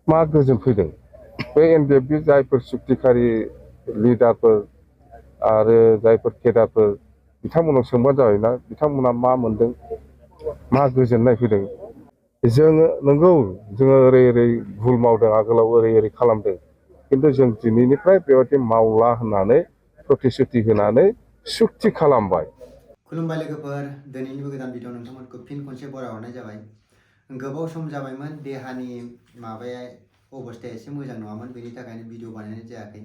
मा गोजोन फैदों बे एनडिएफबि जायफोर सुक्तिखारि लिडारफोर आरो जायफोर केडारफोर बिथांमोनाव सोंबानो जाबायना बिथांमोना मा मोनदों मा गोजोननाय फैदों। जोङो नंगौ जोङो ओरै ओरै भुल मावदों आगोलाव ओरै ओरै खालामदों खिन्थु जों दिनैनिफ्राय बेबादि मावला होननानै प्रतिश्रुति होनानै सुक्ति खालामबाय। खुलुमबाय लोगोफोर, दिनैनिबो गोदान भिडिअ नोंथांमोनखौ फिन खनसे बरायहरनाय जाबाय। गोबाव सम जाबायमोन, देहानि माबाया अबस्थाया एसे मोजां नङामोन, बेनि थाखायनो भिडिअ बानायनाय जायाखै।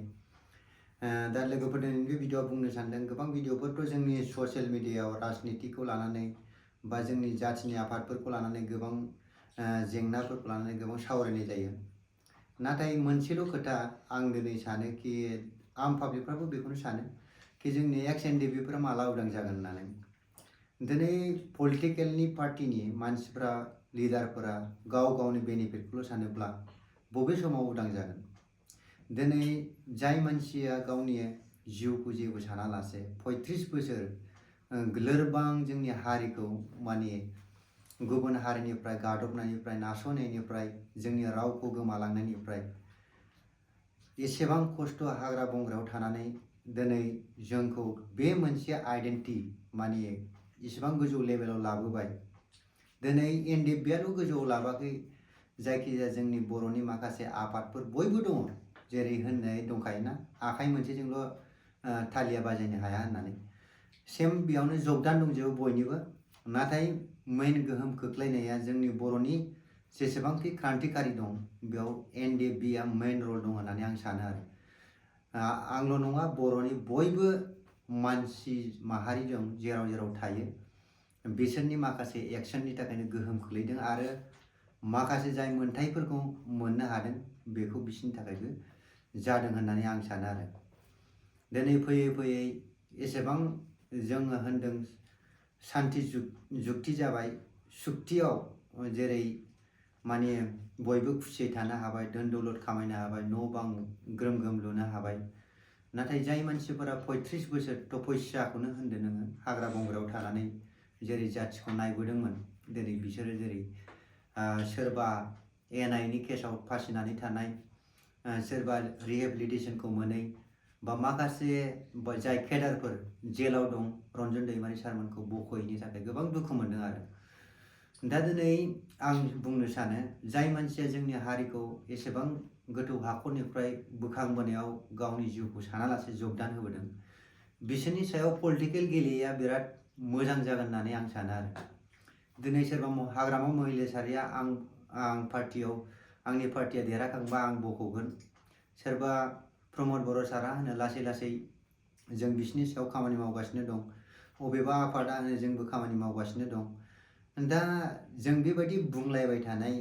दा लोगोफोर दिनैनि बे भिडिअआव बुंनो सानदों, गोबां भिडिअफोरथ' जोंनि ससियेल मिडियायाव राजनितिखौ लानानै बा जोंनि जाथिनि आफादफोरखौ लानानै गोबां जेंनाफोरखौ लानानै गोबां सावरायनाय जायो। नाथाय मोनसेल' खोथा आं दिनै सानो कि आम पाब्लिकफ्राबो बेखौनो सानो कि जोंनि एक्स एनडिएफबिफोरा माला उदां जागोन होननानै। दिनै पलिटिकेलनि पार्टिनि मानसिफ्रा लिडारफोरा गाव गावनि बेनिफिटखौल' सानोब्ला बबे समाव उदां जागोन? दिनै जाय मानसिया गावनि जिउखौ जेबो सानालासे 35 बोसोर लोरबां जोंनि हारिखौ माने गुबुन हारिनिफ्राय गादबनायनिफ्राय, नासयनायनिफ्राय, जोंनि रावखौ गोमालांनायनिफ्राय एसेबां खस्थ' हाग्रा बंग्रायाव थानानै दिनै जोंखौ बे मोनसे आइडेन्टिटी माने इसेबां गोजौ लेभेलाव लाबोबाय। दिनै एनडिएफबिआल' गोजौआव लाबाखै, जायखिजाया जोंनि बर'नि माखासे आफादफोर बयबो दङ, जेरै होननाय दंखायोना आखाइ मोनसेजोंल' थालिया बाजायनो हाया होननानै। सेम बेयावनो जगदान दंजोबो बयनिबो, नाथाय मेइन गोहोम खोख्लैनाया जोंनि बर'नि जेसेबांखि क्रान्तिकारि दं बेयाव एनडिएफबिआ मेइन रल दं होननानै आं सानो आरो। आंल' नङा, बर'नि बयबो मानसि माहारि दं जेराव जेराव थायो, बिसोरनि माखासे एक्सननि थाखायनो गोहोम खोख्लैदों आरो माखासे जाय मोन्थाइफोरखौ मोननो हादों बेखौ बिसोरनि थाखायबो जादों होननानै आं सानो आरो। दिनै फैयै फैयै एसेबां जोङो होनदों सान्थि जुक्ति जाबाय, सुक्तियाव जेरै माने बयबो खुसियै थानो हाबाय, धोन दौलत खामायनो हाबाय, न' बां ग्रोम ग्रोम लुनो हाबाय। नाथाय जाय मानसिफोरा 35 बोसोर तपस्याखौनो होनदो नोङो, हाग्रा बंग्रायाव थानानै जेरै जाथिखौ नायबोदोंमोन, दिनै बिसोरो जेरै सोरबा एनआइनि केसाव फासिनानै थानाय, सोरबा रिहेबिलिटेसनखौ मोनै, बा माखासे जाय केडारफोर जेलाव दं, रन्जन दैमारि सारमोनखौ बख'यैनि थाखाय गोबां दुखु मोनदों आरो। दा दिनै आं बुंनो सानो, जाय मानसिया जोंनि हारिखौ एसेबां गोथौ हाखरनिफ्राय बोखांबोनायाव गावनि जिउखौ सानालासे जगदान होबोदों, बिसोरनि सायाव पलिटिकेल गेलेया बिराद मोजां जागोन होननानै आं सानो आरो। दिनै सोरबा हाग्रामा महिलारिया आं पार्टियाव आंनि पार्टिया देरहाखांबा आं बख'गोन, सोरबा प्रमद बर' सारा होनो लासै लासै जों बिसोरनि सायाव खामानि मावगासिनो दं, अबेबा आफादा होनो जोंबो खामानि मावगासिनो दं। दा जों बेबायदि बुंलायबाय थानाय,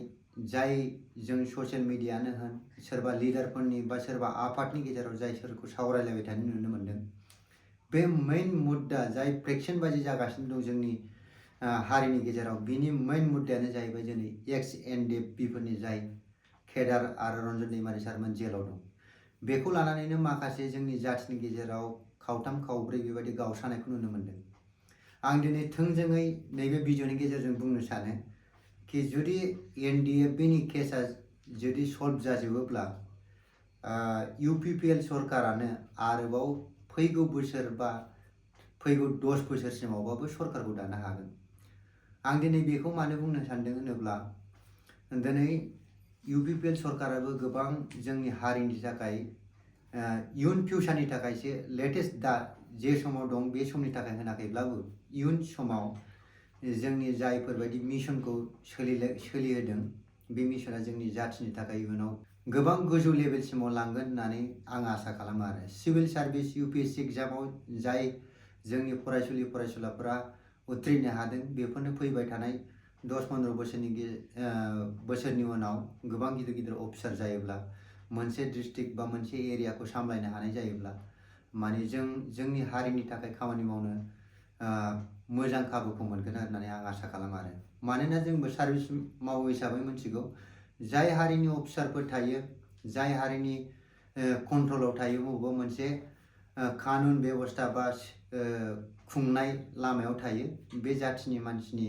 जाय जों ससियेल मिडियानो होन, सोरबा लिडारफोरनि बा सोरबा आफादनि गेजेराव जाय सोरखौ सावरायलायबाय थानाय नुनो मोन्दों, बे मेइन मुद्दा जाय फ्रेक्सनबाजी जागासिनो दं जोंनि हारिनि गेजेराव, बिनि मेइन मुद्दायानो जाहैबाय दिनै एक्स एनडिएफबिफोरनि जाय केडार आरो रन्जन दैमारि सारमोन जेलाव दं, बेखौ लानानैनो माखासे जोंनि जाथिनि गेजेराव खावथाम खावब्रै बेबायदि गावस्रानायखौ नुनो मोन्दों। आं दिनै थोंजोङै नैबे भिडिअनि गेजेरजों बुंनो सानो कि जुदि एनडिएफबिनि केसा जुदि सल्भ जाजोबोब्ला इउपिपिएल सरकारानो आरोबाव फैगौ बोसोर बा फैगौ 10 बोसोरसिमावबाबो सरकारखौ दानो हागोन। आं दिनै बेखौ मानो बुंनो सानदों होनोब्ला, दिनै इउपिपिएल सरकाराबो गोबां जोंनि हारिनि थाखाय इयुन फिउचारनि थाखायसो लेटेस्ट दा जे समाव दं बे समनि थाखाय होनाखैब्लाबो इयुन समाव जोंनि जायफोरबायदि मिशनखौ सोलिहोदों, बे मिशना जोंनि जाथिनि थाखाय इयुनाव गोबां गोजौ लेभेलसिमाव लांगोन होननानै आं आसा खालामो आरो। सिभिल सार्भिस इउपिएससि एग्जामाव जाय जोंनि फरायसुलि फरायसुलाफोरा उथ्रिनो हादों, बेफोरनो फैबाय थानाय 10-15 बोसोरनि उनाव गोबां गिदिर गिदिर अफिसार जायोब्ला, मोनसे डिस्ट्रिक्ट बा मोनसे एरियाखौ सामलायनो हानाय जायोब्ला, माने जोंनि हारिनि थाखाय खामानि मावनो मोजां खाबुखौ मोनगोन होननानै आं आसा खालामो आरो। मानोना जोंबो सार्भिस मावो हिसाबै मिथिगौ, जाय हारिनि अफिसारफोर थायो, जाय हारिनि कन्ट्रलाव थायो बबेबा मोनसे कानुन बेबस्था बा खुंनाय लामायाव थायो, बे जाथिनि मानसिनि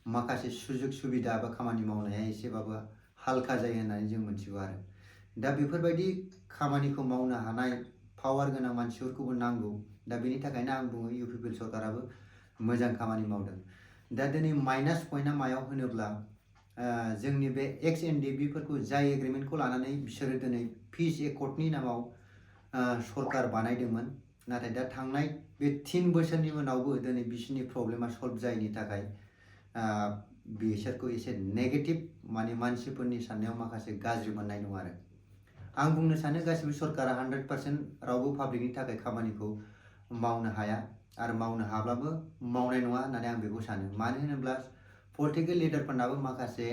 माखासे सुजुग सुबिदा बा खामानि मावनाया एसेबाबो हालखा जायो होननानै जों मिथिगौ आरो दा बेफोरबायदि खामानिखौ मावनो हानाय पावार गोनां मानसिफोरखौबो नांगौ दा बेनि थाखायनो आं बुङो इउपिपिएल सरकाराबो मोजां खामानि मावदों दा दिनै माइनास पइन्टआ मायाव होनोब्ला जोंनि बे एक्स एनडिबिफोरखौ जाय एग्रिमेन्टखौ लानानै बिसोरो दिनै पिस एकर्डनि नामाव सरकार बानायदोंमोन नाथाय दा थांनाय बे 3 बोसोरनि उनावबो दिनै बिसोरनि प्रब्लेमा सल्भ जायैनि थाखाय बिसोरखौ एसे नेगेटिभ माने मानसिफोरनि साननायाव माखासे गाज्रि मोननाय दं आरो आं बुंनो सानो गासिबो सरकारा 100% रावबो पाब्लिकनि थाखाय खामानिखौ मावनो हाया आरो मावनो हाब्लाबो मावनाय नङा होननानै आं बेखौ सानो मानो होनोब्ला पलिटिकेल लिडारफोरनाबो माखासे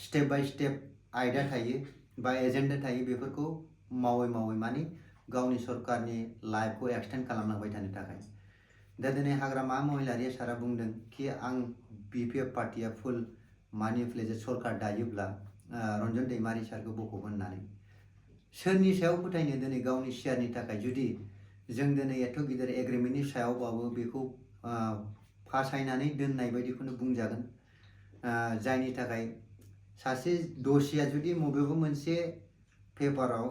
स्टेप बाय स्टेप आयदा थायो बा एजेन्डा थायो बेफोरखौ मावै मावै माने गावनि सरकारनि लाइफखौ एक्सटेन्ड खालामलांबाय थानो थाखाय दा दिनै हाग्रामा महिलारि सारा बुंदों कि आं बिपिएफ पार्टिया फुल मानि प्लेजेड सरकार दायोब्ला रन्जन दैमारि सारखौ बख'गोन होननानै सोरनि सायाव फोथायनो दिनै गावनि शेयारनि थाखाय जुदि जों दिनै एथ' गिदिर एग्रिमेन्टनि सायावबाबो बेखौ फासायनानै दोननाय बायदिखौनो बुंजागोन जायनि थाखाय सासे दसिया जुदि बबेबा मोनसे पेपाराव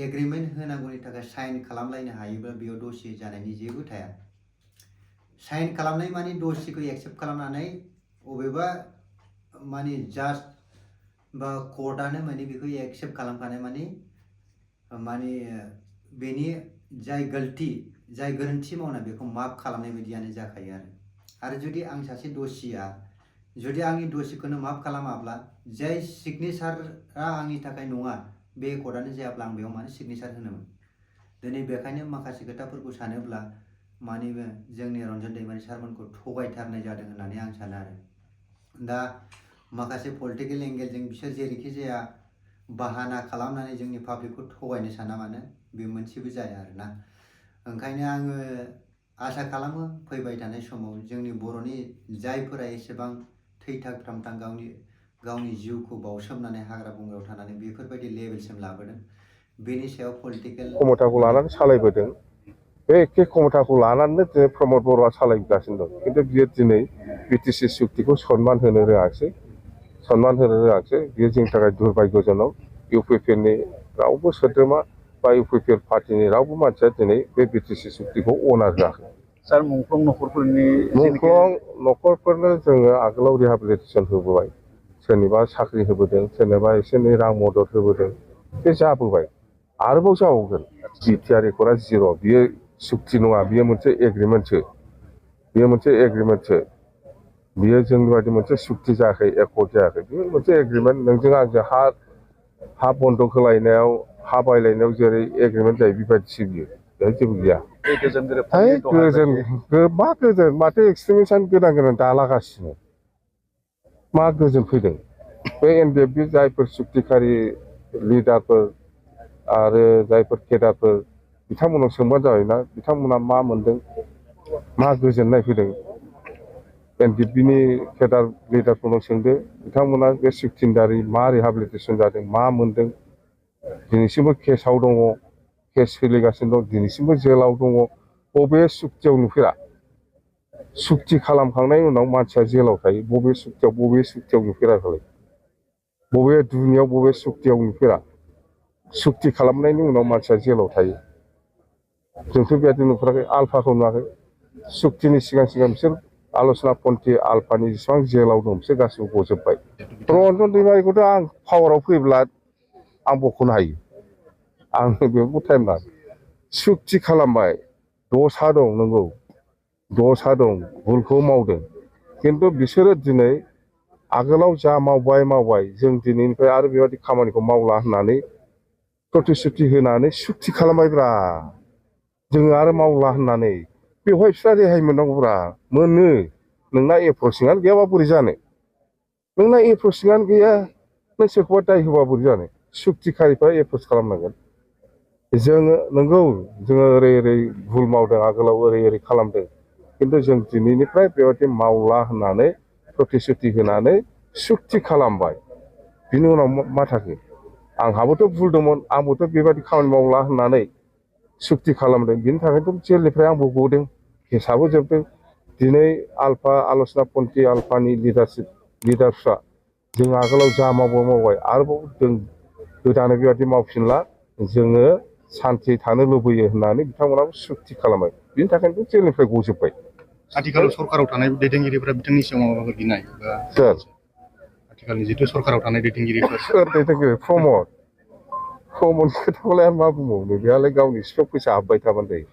एग्रिमेन्ट होनांगौनि थाखाय साइन खालामलायनो हायोब्ला बेयाव दसि जानायनि जेबो थाया साइन खालामनाय माने दसिखौ एक्सेप्ट खालामनानै बबेबा माने जाज बा कर्टआनो माने बेखौ एक्सेप्ट खालामखानाय माने बेनि जाय गोरोन्थि मावनाय बेखौ माफ खालामनाय बायदियानो जाखायो आरो जुदि आं सासे दसिया जुदि आंनि दसिखौनो माफ खालामाब्ला जाय सिगनेचारआ आंनि थाखाय नङा बे कर्टआनो जायाब्ला आं बेयाव माने सिगनेचार होनोमोन दिनै बेखायनो माखासे खोथाफोरखौ सानोब्ला माने जोंनि रन्जन दैमारि सारमोनखौ थगायथारनाय जादों होननानै आं सानो आरो दा माखासे पलिटिकेल एंगेलजों बिसोर जेरैखि जाया बाहाना खालामनानै जोंनि पाब्लिकखौ थगायनो साना मानो बे मोनसेबो जाया आरोना ओंखायनो आङो आसा खालामो फैबाय थानाय समाव जोंनि बर'नि जायफोरा एसेबां थैथाग थामथां गावनि जिउखौ बावसोमनानै हाग्रा बंग्रायाव थानानै बेफोरबायदि लेभेलसिम लाबोदों बेनि सायाव पलिटिकेल क्षमताखौ लानानै सालायबोदों बे एखे क्षमताखौ लानानैनो दिनै प्रमद बर'आ सालायगासिनो दं खिन्थु बियो दिनै बिटिसि सुक्तिखौ सनमान होनो रोङाखिसै बियो जोंनि थाखाय दुर्भाग्यजनक इउपिपिएलनि रावबो सोद्रोमा बा इउपिपिएल पार्टिनि रावबो मानसिया दिनै बे बिटिसि सुक्तिखौ अनार होआखै सार मुंख्लं न'खरफोरनो जोङो आगोलाव रिहाबिलिटेसन होबोबाय सोरनिबा साख्रि होबोदों सोरनिबा एसे एनै रां मदद होबोदों बे जाबोबाय आरोबाव जाबावगोन बिटिआर रेकर्डआ जिर' बियो सुक्ति नङा बियो मोनसे एग्रिमेन्टसो बियो जोंनि बायदि मोनसे सुक्ति जायाखै एकर्ड जायाखै बियो मोनसे एग्रिमेन्ट नोंजों आंजों हा बन्दक होलायनायाव हा बायलायनायाव जेरै एग्रिमेन्ट जायो बेबायदिसो बियो बेहाय जेबो गैया मा गोजोन माथो एक्सट्रिमिस्टआनो गोदान दालागासिनो मा गोजोन फैदों बे एनडिएफबि जायफोर सुक्तिखारि लिडारफोर आरो जायफोर केडारफोर बिथांमोनाव सोंबानो जाबायना बिथांमोना मा मोनदों मा गोजोननाय फैदों एनडिएफबिनि केडार लिडारफोरनाव सोंदो बिथांमोना बे सुक्तिनि दारै मा रिहाबिलिटेसन जादों मा मोनदों दिनैसिमबो केसाव दङ केस सोलिगासिनो दं दिनैसिमबो जेलाव दङ बबे सुक्तियाव नुफेरा सुक्ति खालामखांनायनि उनाव मानसिया जेलाव थायो बबे सुक्तियाव नुफेरा खालाय बबे दुनियाव बबे सुक्तियाव नुफेरा सुक्ति खालामनायनि उनाव मानसिया जेलाव थायो जोंथ' बेबायदि नुफेराखै आल्फाखौ नुवाखै सुक्तिनि सिगां बिसोर आल'सना पन्थी आल्फानि जेसेबां जेलाव दं बिसोर गासिबो गजोब्बाय रन्जन दैमारिखौथ' आं पावाराव फैब्ला आं बख'नो हायो आं बेखौ टाइम नाङा सुक्ति खालामबाय दसा दं नंगौ दसा दं भुलखौ मावदों खिन्थु बिसोरो दिनै आगोलाव जा मावबाय जों दिनैनिफ्राय आरो बेबायदि खामानिखौ मावला होननानै प्रतिश्रुति होनानै सुक्ति खालामबायब्रा जोङो आरो मावला होननानै बेवहाय बिस्रा रेहाय मोननांगौब्रा मोनो नोंना एप्रसिंआनो गैयाबा बोरै जानो नोंना एप्रसिंआनो गैया नों सोरखौबा दाय होबा बोरै जानो सुक्तिखारिफ्रा एप्रस खालामनांगोन जोङो नंगौ जोङो ओरै भुल मावदों आगोलाव ओरै खालामदों खिन्थु जों दिनैनिफ्राय बेबायदि मावला होननानै प्रतिश्रुति होनानै सुक्ति खालामबाय बिनि उनाव मा थाखो आंहाबोथ' भुल दंमोन आंबोथ' बेबायदि खामानि मावला होननानै सुक्ति खालामदों बिनि थाखायथ' जेलनिफ्राय आंबो गदों केसाबो जोबदों दिनै आल्फा आल'सना पन्थी आल्फानि लिडारफ्रा जों आगोलाव जा मावबाय आरोबाव जों गोदानै बेबायदि मावफिनला जोङो सान्थि थानो लुबैयो होननानै बिथांमोनाबो सुक्ति खालामबाय बिनि थाखायनो जेलनिफ्राय गजोब्बाय आथिखालाव सरकाराव थानाय दैदेनगिरिफोरा बिथांनि सायाव माबाफोर गिनाय बा सोर आथिखालनि जिथु सरकाराव थानाय दैदेनगिरिफोर सोर दैदेनगिरि प्रमदनि खोथाखौलाय आं मा बुंबावनो बेहालाय गावनि सिफियाव फैसा हाबबाय थाबानो जायो